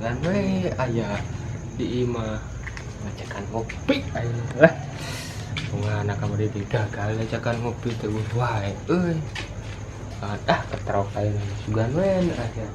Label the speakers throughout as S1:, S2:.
S1: Sugan we aya di imah ngajakan ngopi aya lah. Bunga kamari gagal ngajakan ngopi teh wae euy. Ah, ketrok ayeuna sugan we aya.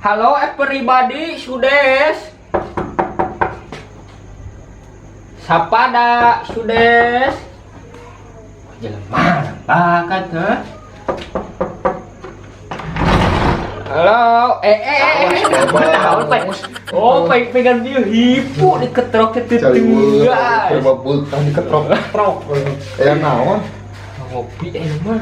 S1: Halo, pribadi Sudes. Sapada Sudes. Jelema bakat heh. Halo, naon, Pak? Oh, pegang dia hipu diketrok ke tetugas.
S2: Coba beukah diketrok-ketrok. Aya naon?
S1: Ngopi ayeuna mah.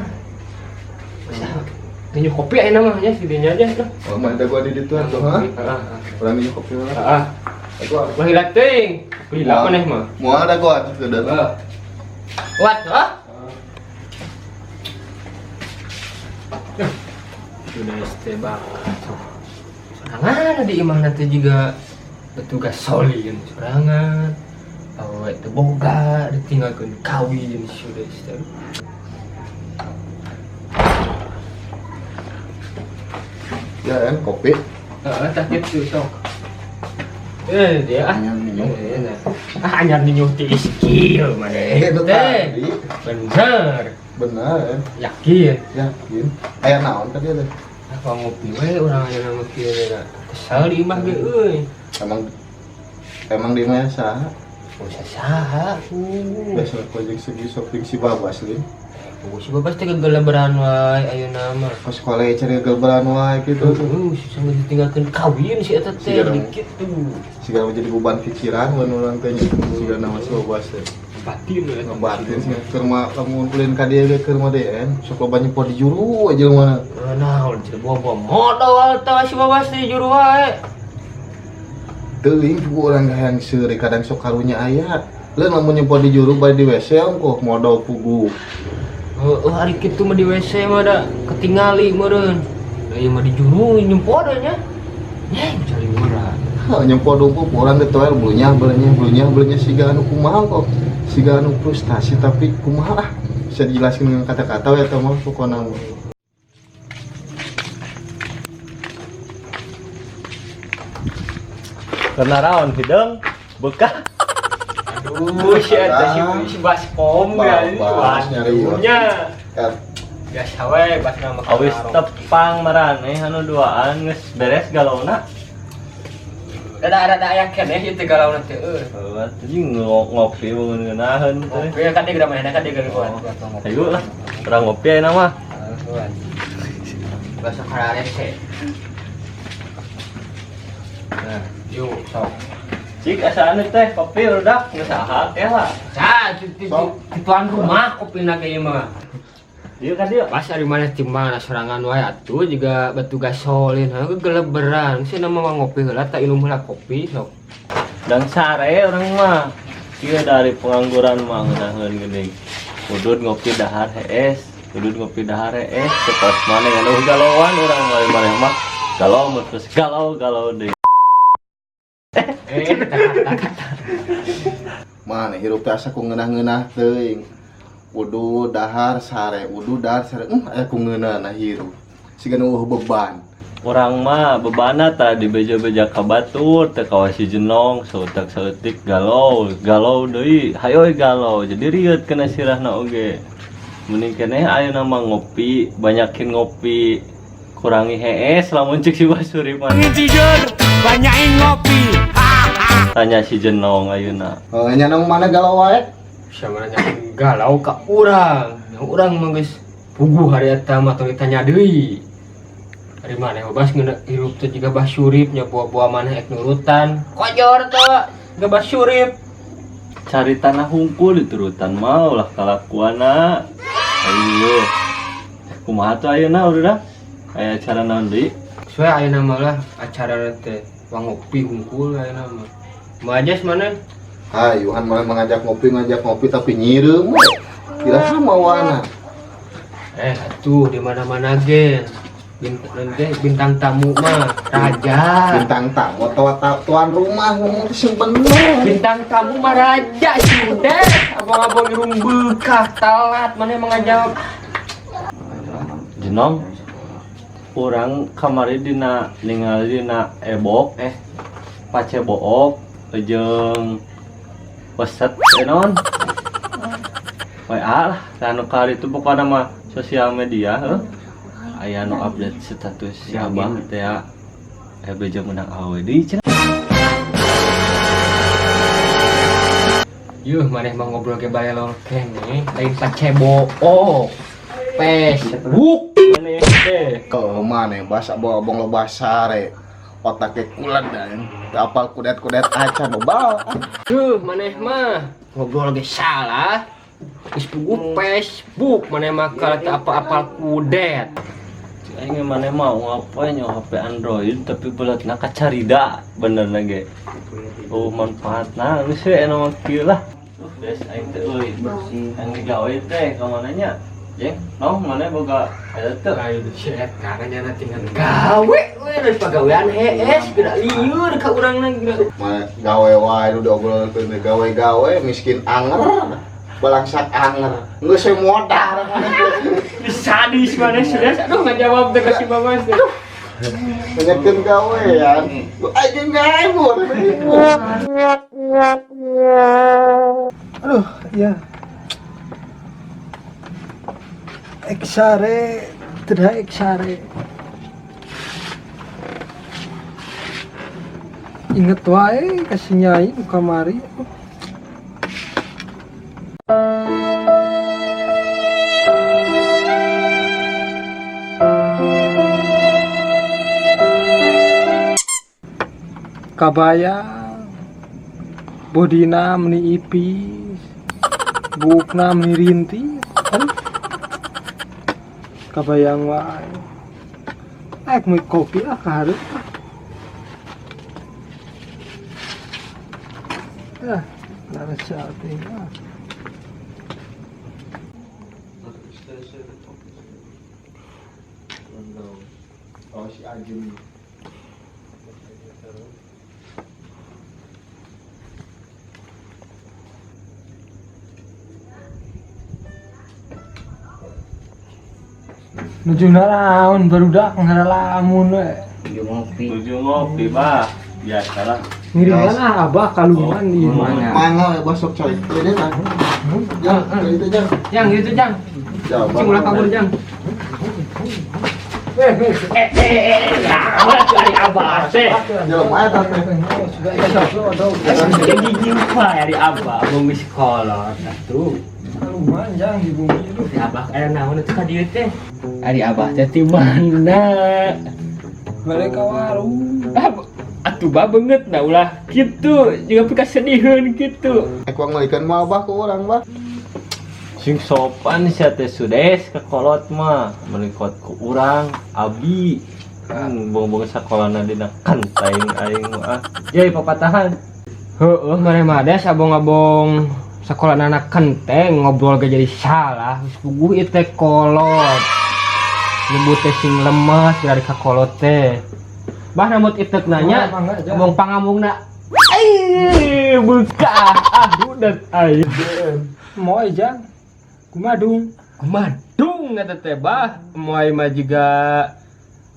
S1: Ninyu kopi ayeuna mah nya si dinya aja lah.
S2: Oh, mah ada gua di ditu atuh, ha?
S1: Heeh.
S2: Urang ninyu kopi lah.
S1: Heeh.
S2: Gua.
S1: Wah, hilap teuing. Hilap maneh mah.
S2: Moal ada gua atuh teu
S1: Heeh. Wat, hah? Sudah tebak. Sorangan di imah nanti juga petugas solin sorangan. Awewe teu boga ditinggalkeun kawin sudah teh.
S2: Ya, en kopi.
S1: Heeh, tah kitu sok. Eh, dia ah.
S2: Anyar ninyu.
S1: Eh, nah. Ah, anyar ninyu ti skill maneh.
S2: Eh, itu
S1: Teh.
S2: tadi.
S1: Bener.
S2: Bener, en.
S1: Yakin.
S2: Yakin. Aya naon tadi teh?
S1: Apa ngopi we urang ayeuna mah kieu da. Kesel di imah ge euy.
S2: Emang emang di mana saha?
S1: Oh, saha ku.
S2: Biasa project segi shopping si Babas lin.
S1: Oh, si Babas teh gegeleberan wae ayeuna mah.
S2: Pas sekolah cari gegeleberan wae gitu.
S1: Heeh, susah geus ditinggalkeun kawin si eta teh
S2: Siga dong.
S1: dikit tuh.
S2: Siga jadi beban pikiran mun urang teh nya. Siga nama si Babas teh.
S1: Batin we eta.
S2: Ngebatin sih keur mah lamun ulin ka dieu ge keur mah DN sok loba nyepot di juru aja mana.
S1: Eh, naon teh bawa modal tah si Babas teh juru wae.
S2: Teuing ku urang hayang seuri kadang sok karunya aya. Leun lamun nyepot di juru bari di WC ongkoh modal pugu.
S1: Heeh, ari kitu mah di WC mah da ketingali meureun. Da ieu mah di juru nyempot nya. Nya cari murah.
S2: Hah, nyempot dungku urang teh toel bulunya bulunya bulunya bulunya siga anu kumaha kok. Siga anu frustasi tapi kumaha lah. Bisa dijelaskan dengan kata-kata we eta mah pokona mah.
S3: Karena raon hideung bekah.
S1: Aduh, si eta si baskom
S2: Babas nyari
S1: nya.
S2: Eh,
S1: Biasa we bas nama
S3: Awis tepang maraneh anu duaan geus beres galauna.
S1: Rada rada aya keneh ieu teh galau teh euy.
S3: Heuh atuh jeung ngopi bangun ngeunaheun teh.
S1: Ngopi kan dia geura kan dia geura
S3: Oh. Ayo lah, urang ngopi ayeuna mah.
S1: Bahasa kararese. Nah, yuk sok.
S3: Cik asaan teh kopi udah geus saha teh lah.
S1: Sa, di tuan rumah kopina ge ieu mah.
S3: Ieu ka dieu.
S1: Pas ari mana ti mana sorangan wae atuh juga batugas solin heuh gegeleberan. Sia mah ngopi heula tak inum heula kopi sok.
S3: Dan sare urang mah. Ieu dari pengangguran mah ngeunaheun geuning. Udud ngopi dahar hees, udud ngopi dahar hees, cepat mana yang eueuh galauan urang mah maneh mah. Galau mah terus galau galau deui.
S1: Eh, kata-kata.
S2: Mana hirup teh asa ku ngeunah-ngeunah teuing. Udu dahar sare, udu dahar sare. Aya ku ngeunah hirup. Siga nu eueuh beban.
S3: Urang mah bebana tah dibeja-beja ka batur teh kawas si jenong saeutik saeutik galau galau deui hayoy galau jadi rieut kana sirahna oge mending keneh ayeuna mah ngopi banyakin ngopi kurangi hees lamun cek si Basuri mah
S4: Tidur, banyakin ngopi.
S3: Tanya si jenong ayeuna.
S2: Oh, nya nang mana galau wae?
S1: Sia mana nya galau ka urang. Yang urang mah geus puguh hari eta mah tong ditanya deui. Ari maneh mah bas ngeuna hirup teh jiga Bah Surip nya buah-buah maneh ek nurutan. Kojor teh jiga Bah Surip.
S3: Cari tanah hungkul diturutan mah ulah kalakuana. Ayo kumaha tuh ayeuna udah aya acara naon deui?
S1: Soe ayeuna mah lah acara teh ngopi hungkul ayeuna mah. Majas mana?
S2: Hayu han malah mengajak ngopi tapi nyireum we. Kira sama wana.
S1: Atuh di mana-mana ge. Bintang tamu mah raja.
S2: Bintang tamu atau tuan rumah ngomong teh sing bener.
S1: Bintang tamu mah raja sudah. Abang-abang irung bekah talat mana emang ngajawab.
S3: Jenong. Urang kamari dina ningali dina ebok pacebook jeung weset naon WA lah anu kali itu pokokna mah sosial media heuh aya nu update status si abah teh ya beja menang awewe deui cenah.
S1: Yuh, maneh mah ngobrol ge balelol keneh, lain pacebook. Facebook maneh teh.
S2: Ke mana bahasa abong lo basare. Otaknya kulat dan apal kudet-kudet acan bal.
S1: Duh, maneh mah ngobrol ge salah. Geus puguh Facebook maneh mah kalah teu apa-apal kudet.
S3: Aing maneh mah ngapain nyawa HP Android tapi belatna kacarida bener na ge. Oh manfaatna geus we anu mah kieu lah. Des aing teh euy. Aing gawe teh ka mana nya? Jeng, noh maneh boga eta teu?
S1: Ayo si eta kan nyana tinggal gawe we dari pagawean hees geura lieur ka urangna geura.
S2: Mana gawe wae nu diobrolkeun teh gawe-gawe miskin anger. Balangsak anger. Geus we modar.
S1: Sadis maneh sudah aduh ngajawab teh ka si Babas teh.
S2: Nanyakeun gawean. Aing nganggur.
S5: Aduh, ya. Eksare, tidak eksare. Inget wae kasih nyai nu kamari. Kabayang bodina meni ipis, buukna meni rintis. Aduh. Kabayang wae. Ek mau kopi ah kahareup. Ah, larasa teh. Ah.
S2: Oh si Ajun.
S5: Nuju naraon barudak ngaralamun we.
S3: Nuju ngopi bah. Biasalah.
S5: Ngiringan ah abah kaluman di mana.
S2: Mangga ya besok coy. Ini tah. Jang, itu jang.
S1: Jang, itu jang. Cing ulah kabur jang. Nah, ari abah teh.
S2: Jelema eta teh.
S1: Jadi jumpa ari abah bumi sekolah atuh.
S5: Kaluman jang di bumi itu.
S1: Ari abah aya naon atuh ka dieu teh? Ari abah teh ti mana?
S5: Balik ka warung.
S1: Ah, atuh bah beungeut na ulah kitu, jeung pikasediheun kitu.
S2: Ek wang meulikeun mah abah ku urang bah.
S3: Sing sopan sia teh Sudes ka kolot mah, melikot ku urang abi. Bong-bong sakolana dina kanteng aing mah. Yeuh papatahan.
S1: Heueuh maneh mah des abong-abong sakola anak kenteng ngobrol ge jadi salah. Geus puguh ieu teh kolot. Nyebut teh sing lemes dari ka kolot teh. Bah namut itek nanya, abong pangamungna. Ai buka ah budak aing.
S5: Moe jang. Kumadung.
S1: Kumadung eta teh bah. Moe mah jiga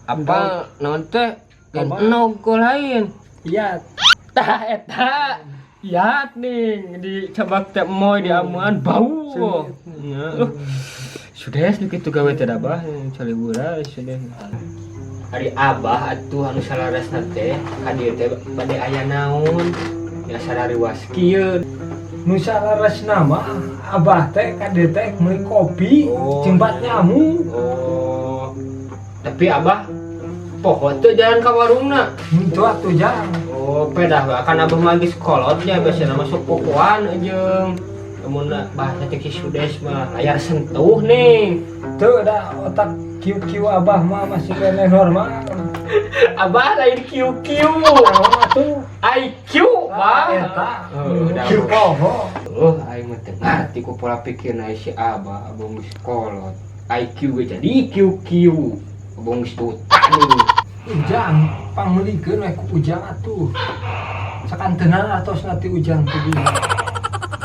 S1: apa naon teh? Enog lain.
S5: Iya.
S1: Tah eta. Iat nih di cabak teh moy di amuan bau. Ya. Sudah nu kitu gawe teh abah caliwura sudah. Ari abah atuh anu salaresna teh ka dieu teh bade aya naon? Ya sarariwas kieu.
S5: Nu salaresna mah abah teh ka dieu teh meuli kopi jeung bat nyamuk.
S1: Oh. Tapi abah poho teu jalan ka warungna.
S5: Henteu atuh jang.
S1: Oh, pedah bah kan abah mah geus kolotnya biasana masuk popoan jeung lamun bahasa cek si Sudes mah layar sentuh nih.
S5: Teu da otak kiu-kiu abah mah masih kene normal.
S1: Abah lain kiu-kiu.
S5: Atuh
S1: IQ bah.
S5: Eta.
S1: Kiu
S5: poho.
S1: Oh, aing mah teu ngarti ku pola pikirna si abah, abah geus kolot. IQ ge jadi QQ. Abah geus buta nih.
S5: Ujang pangmeulikeun we ku ujang atuh. Sakantenan atos nanti ujang teh di.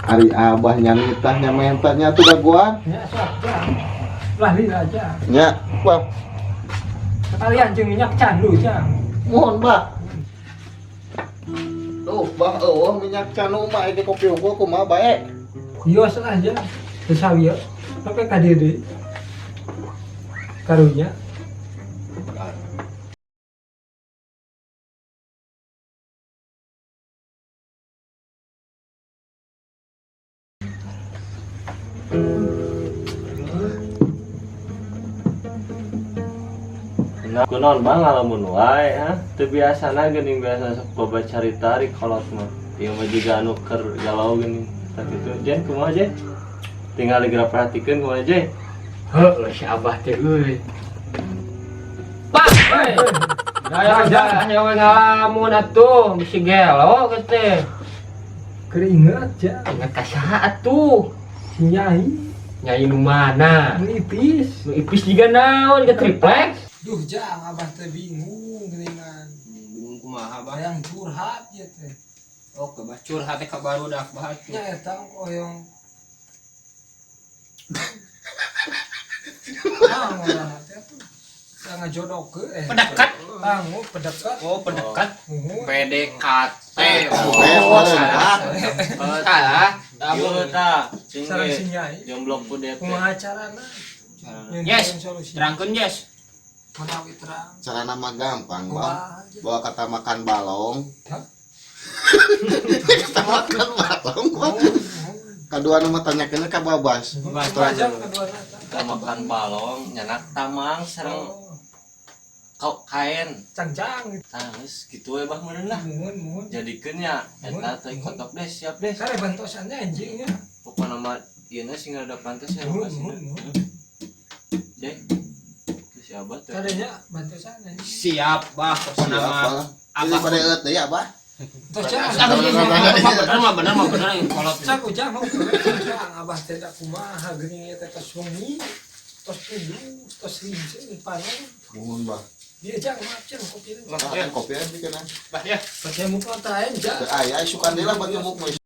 S2: Ari abah nyanitah nyamentahnya tuh daguan.
S5: Ya sok jang. Lah lila aja.
S2: Nya, wah.
S5: Kalian jeung minyak candu jang.
S2: Mohon bah. Duh, bah eueuh minyak canu mah ieu kopi unggul kumaha bae.
S5: Yos lah jang. Teu sawieu. Sampai ka dieu deui. Karunya.
S3: Nah, kunaon bang ngalamun wae ha? Teu biasana geuning biasa sok loba carita ari kolot mah. Ieu mah jiga anu keur galau geuning. Tapi itu Jen kumaha Jen? Tinggal geura perhatikeun kumaha Jen?
S1: Heuh, si Abah teh euy. Pak, euy. Daya daya we ngalamun atuh, bisi gelo geus teh.
S5: Keur inget jang.
S1: Ingat ka saha atuh?
S5: Si Nyai
S1: Nyai nu mana?
S5: nu ipis.
S1: Nu ipis jiga naon ke triplex?
S5: Duh jang abah teh bingung geuningan.
S1: Bingung kumaha, Bah?
S5: Hayang curhat ieu teh.
S1: Oke, Bah, curhat teh ka barudak, Bah.
S5: Nya eta hoyong Ah, ngorana teh atuh. Tah ngajodohkeun eh.
S1: Pedekat.
S5: Tangguh pedekat.
S1: Oh, pedekat.
S5: Muhun.
S1: PDKT.
S2: Oh, salah.
S1: Salah.
S3: Ieu tah,
S5: Sareng si Nyai.
S3: Jomblo ku dia teh.
S5: Kumaha carana?
S1: Yes.
S5: Solusi.
S1: Terangkeun, Yes.
S5: Menawi terang.
S2: Carana mah gampang, Bang.
S5: Kumaha aja.
S2: Bawa kata makan balong.
S5: Hah?
S2: Kata makan balong, Bang. Kadua nu mah tanyakeun ka Babas.
S5: Kumaha jang kaduana tah?
S3: Tah makan balong, nyanak tamang sareng
S5: Oh,
S3: kau kain.
S5: Cangcang gitu.
S3: Tah geus kitu we bah meureun lah.
S5: Muhun muhun.
S3: Jadikeun nya eta teh kotok deh siap deh.
S5: Sare bantosannya anjingnya.
S3: Pokona mah ieu na sing rada pantes ya
S5: Muhun
S3: lokasina.
S5: muhun muhun.
S3: Jeh. Si Abah teh.
S5: Sadenya bantosan anjing.
S1: Siap, Bah, pokona
S2: Siap,
S1: mah.
S2: Bang. Ini pada eut deui, Abah.
S5: Tos jang.
S1: Bener mah bener yang kolot.
S5: Cak ujang mau jang abah teh da kumaha geuning ieu teh tos wengi tos tujuh tos rincen panon.
S2: Mohon, Bah.
S5: Dia jang maaf jang kopi.
S2: Nah, kopi aja kan.
S1: Bah ya.
S5: Pakai muka taen jang.
S2: Teu aya isukan deui lah bagi muk mah.